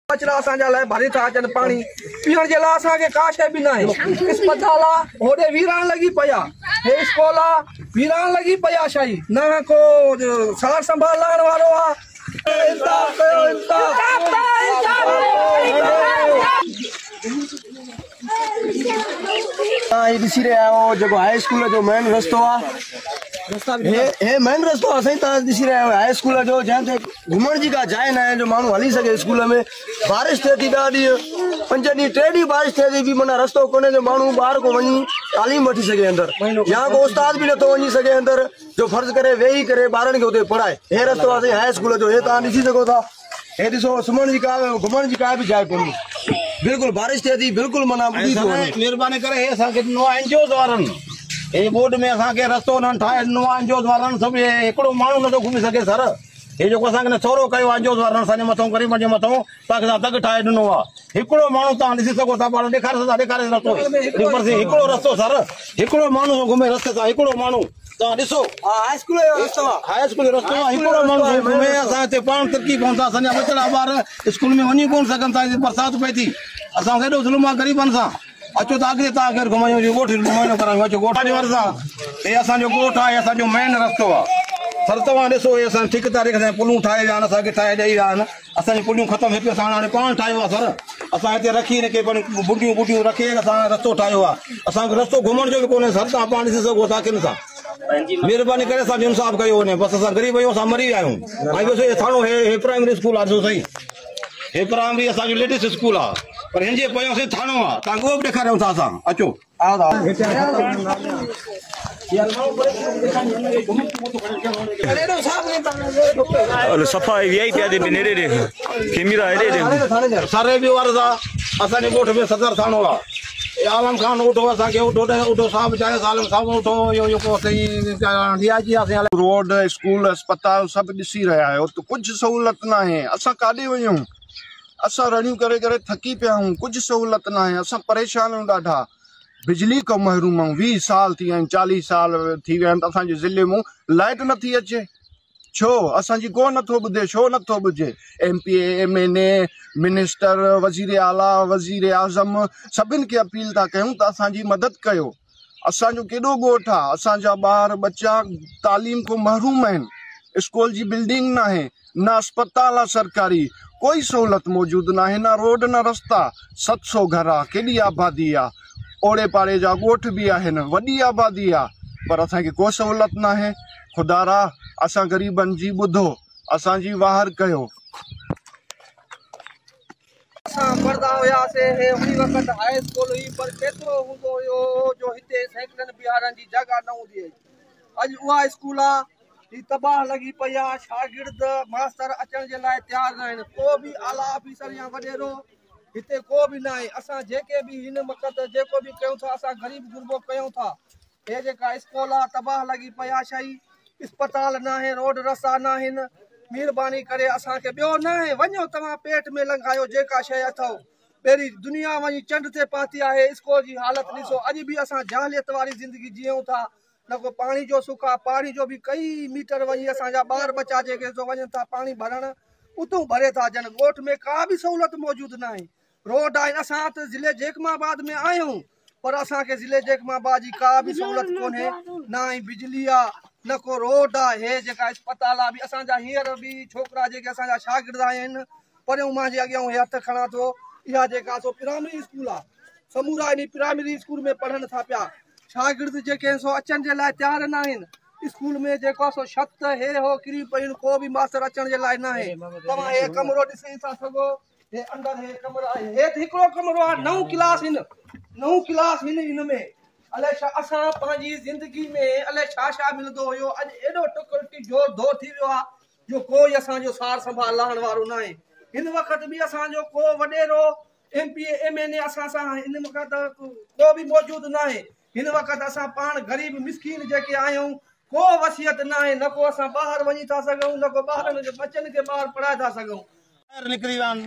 ٻچڙا اسان جا لاء ڀري ٿا اچن پاڻي پيئڻ جي لاء اسان کي ڪا شيء به ناهي اسپتال آ هوڏي ويران لڳي پئي آ هي اسڪول آ ويران لڳي پئي آ شائي نه ڪو سار سنڀال لهڻ وارو آ انصاف ڪيو انصاف. توهان هي ڏسي رهيا آهيو جيڪو هاء اسڪول جو مين رستو آ هي هي مين رستو آ سائين توهان ڏسي رهيا آهيو هاء اسڪول جو جنهن تي گهمڻ جي ڪا جاء ناهي جو ماڻهو هلي سگهي اسڪول ۾ بارش ٿئي ٿي ڏهه ڏينهن پنج ڏينهن ٽي ڏينهن بارش ٿئي ٿي به معنيٰ رستو ڪونهي جو ماڻهو ٻار ڪو وڃي تعليم وٺي سگهي اندر يا ڪو استاد به نٿو وڃي سگهي اندر جو فرض ڪري ويهي ڪري ٻارن کي اتي پڙهائي هي رستو آ سائين هاء اسڪول جو هي توهان ڏسي سگهو ٿا هي ڏسو سمهڻ جي ڪا گهمڻ جي ڪا به جاء ڪونهي بلڪل بارش ٿئي ٿي بلڪل معنيٰ ٻڏي ٿو وڃي. مهرباني ڪري هي اسان کي ڏنو آهي اين جي اوز وارن هي ٻوڏ ۾ اسان کي رستو انهن ٺاهي ڏنو آهي اين جي اوز وارن سڀ هي هڪڙو ماڻهو نٿو گهمي سگهي سر هي جيڪو اسان کي ٿورو ڪيو آهي اين جي اوز وارن اسان جي مٿون غريبن جي مٿون توهان کي اسان دڳ ٺاهي ڏنو آهي هڪڙو ماڻهو توهان ڏسي سگهو ٿا پاڻ ڏيکاري سگهو ٿا ڏيکاري رستو هڪڙو رستو سر هڪڙو ماڻهو ٿو گهمي رستي سان هڪڙو ماڻهو توهان ڏسو هاء اسڪول جو رستو آ هاء اسڪول جو رستو آ هڪڙو ماڻهو ٿو گهمي اسان هتي پاڻ ترڪي پون ٿا اسان جا ٻچڙا ٻار اسڪول ۾ وڃي ڪون سگهن ٿا هتي برسات پئي ٿي اسان سان ايڏو ظلم آ غريبن سان اچو ته اڳتي توهان کي گهمايون جو ڳوٺ معائنو ڪرايون اچو ڳوٺ جو عرض آ هي اسان جو ڳوٺ آ هي اسان جو مين رستو آ سر توهان ڏسو هي اسان ٺيڪيدار کي اسان پلون ٺاهي ويا آهن اسان کي ٺاهي ڏئي ويا آهن اسان جون پليون ختم هڪ اسان هاڻي پاڻ ٺاهيو آ سر اسان هتي رکي هن کي بنڊيون بوٽيون رکي اسان رستو ٺاهيو آ اسان کي رستو گهمڻ جو به ڪونهي سر توهان پاڻ ڏسي سگهو ٿا ڪن سان مهرباني ڪري اسان جو انصاف ڪيو وڃي بس اسان غريب آهيون اسان مري ويا آهيون ۽ ڏسو هي ٿاڻو هي هي پرائمري اسڪول آ ڏسو سائين هي پرائمري اسان جو ليڊيز اسڪول آ پر هن جي پويان سائين ٿاڻو آ توهان کي اهو به ڏيکاريون ٿا اسان اچو صفا وي آئي پي آ نيڙي ڏي ڪيميرا هيڏي ڏي سر هي ٻيو عرض آ اسان جي ڳوٺ ۾ صدر ٿاڻو آ اي عالم خان اٺو اسان کي اٺو ڏي اٺو صاحب چاهيس عالم صاحب اٺو اهو جيڪو سائين ڊي I جي آ سائين روڊ اسڪول اسپتال سڀ ڏسي رهيا آهيو ته ڪجهه سهولت ناهي اسان ڪاڏي وڃون اسان رڙيون ڪري ڪري ٿڪي پيا آهيون ڪجهه سهولت ناهي اسان پريشان آهيون ڏاڍا بجلي کان محروم آهيون 20 سال ٿي ويا آهن 40 سال ٿي ويا آهن ته اسان جي ضلعي مون لائٽ نٿي اچي ڇو اسان جي ڪو نٿو ٻڌي ڇو نٿو ٻڌي M P A M N A minister وزير اعليٰ وزير اعظم سڀن کي اپيل ٿا ڪيون ته اسان جي مدد ڪيو اسان جو ڪيڏو ڳوٺ آ اسان جا ٻار ٻچا تعليم کان محروم آهن اسڪول جي بلڊنگ ناهي نه اسپتال آ سرڪاري ڪوئي سهولت موجود ناهي نه روڊ نه رستا 700 گهر آ ڪيڏي آبادي آ اوڙي پاڙي جا ڳوٺ به آهن وڏي آبادي آ پر اسان کي ڪو سهولت ناهي خدارا اسان غريبن جي ٻڌو اسان جي واهر ڪيو. اسان پڙهندا هياسي هي انهي وقت هاء اسڪول هئي پر ايترو هوندو هيو جو هتي سائيڪلن بيهارڻ جي جڳهه نه هوندي هئي اڄ اها اسڪول آ هي تباهه لڳي پئي آ شاگرد ماستر اچڻ جي لاء تيار ناهن ڪو به اعليٰ آفيسر يا وڏيرو هتي ڪو به ناهي اسان جيڪي به هن وقت جيڪو به ڪيون ٿا اسان غريب غربو ڪيون ٿا هي جيڪا اسڪول آ تباهه لڳي پئي آ شئي اسپتال ناهي روڊ رستا ناهن مھرباني ڪري اسان کي ٻيو ناهي وڃو توهان پيٽ ۾ لنگهايو جيڪا شئي اٿئو پهرين دنيا وڃي چنڊ تي پهتي آهي اسڪول جي حالت ڏسو اڄ به اسان جاهليت واري زندگي جيئون ٿا نه ڪو پاڻي جو سک آ پاڻي جو به ڪئي ميٽر وڃي اسان جا ٻار ٻچا جيڪي سو وڃن ٿا پاڻي ڀرڻ اتون ڀري ٿا اچن ڳوٺ ۾ ڪا به سهولت موجود ناهي روڊ آهن اسان ته ضلعي جيڪب آباد ۾ آهيون پر اسان کي ضلعي جيڪب آباد جي ڪا به سهولت ڪونهي نه ئي بجلي آ نه ڪو روڊ آ هي جيڪا اسپتال آ به اسان جا هينئر به ڇوڪرا جيڪي اسان جا شاگرد آهن پريون مان جي اڳيان هي هٿ کڻان ٿو اها جيڪا سو پرائمري اسڪول آ سمورا انهي پرائمري اسڪول ۾ پڙهن ٿا پيا شاگرد جيڪي آهن سو اچڻ جي لاء تيار ناهن اسڪول ۾ جيڪو آ سو ڇت هي هو ڪري پيون ڪو به ماستر اچڻ جي لاء ناهي توهان هي ڪمرو ڏسي ٿا سگهو هي اندر هي ڪمرو آهي هي ته هڪڙو ڪمرو آهي نئون ڪلاس هن نئون ڪلاس هن هن ۾ الائي ڇا اسان پنهنجي زندگي ۾ الائي ڇا ڇا ملندو هيو اڄ ايڏو ٽڪر ٽجو ڌو ٿي ويو آهي جو ڪوئي اسان جو سار سنڀال لهڻ وارو ناهي هن وقت به اسان جو ڪو وڏيرو M P A M N A اسان سان هن وقت ڪو به موجود ناهي هن وقت اسان پاڻ غريب مسڪين جيڪي آهيون ڪو وصيت ناهي نه ڪو اسان ٻاهر وڃي ٿا سگهون نه ڪو ٻارن جي ٻچن کي ٻاهر پڙهائي ٿا سگهون ٻاهر نڪري ويا آهن.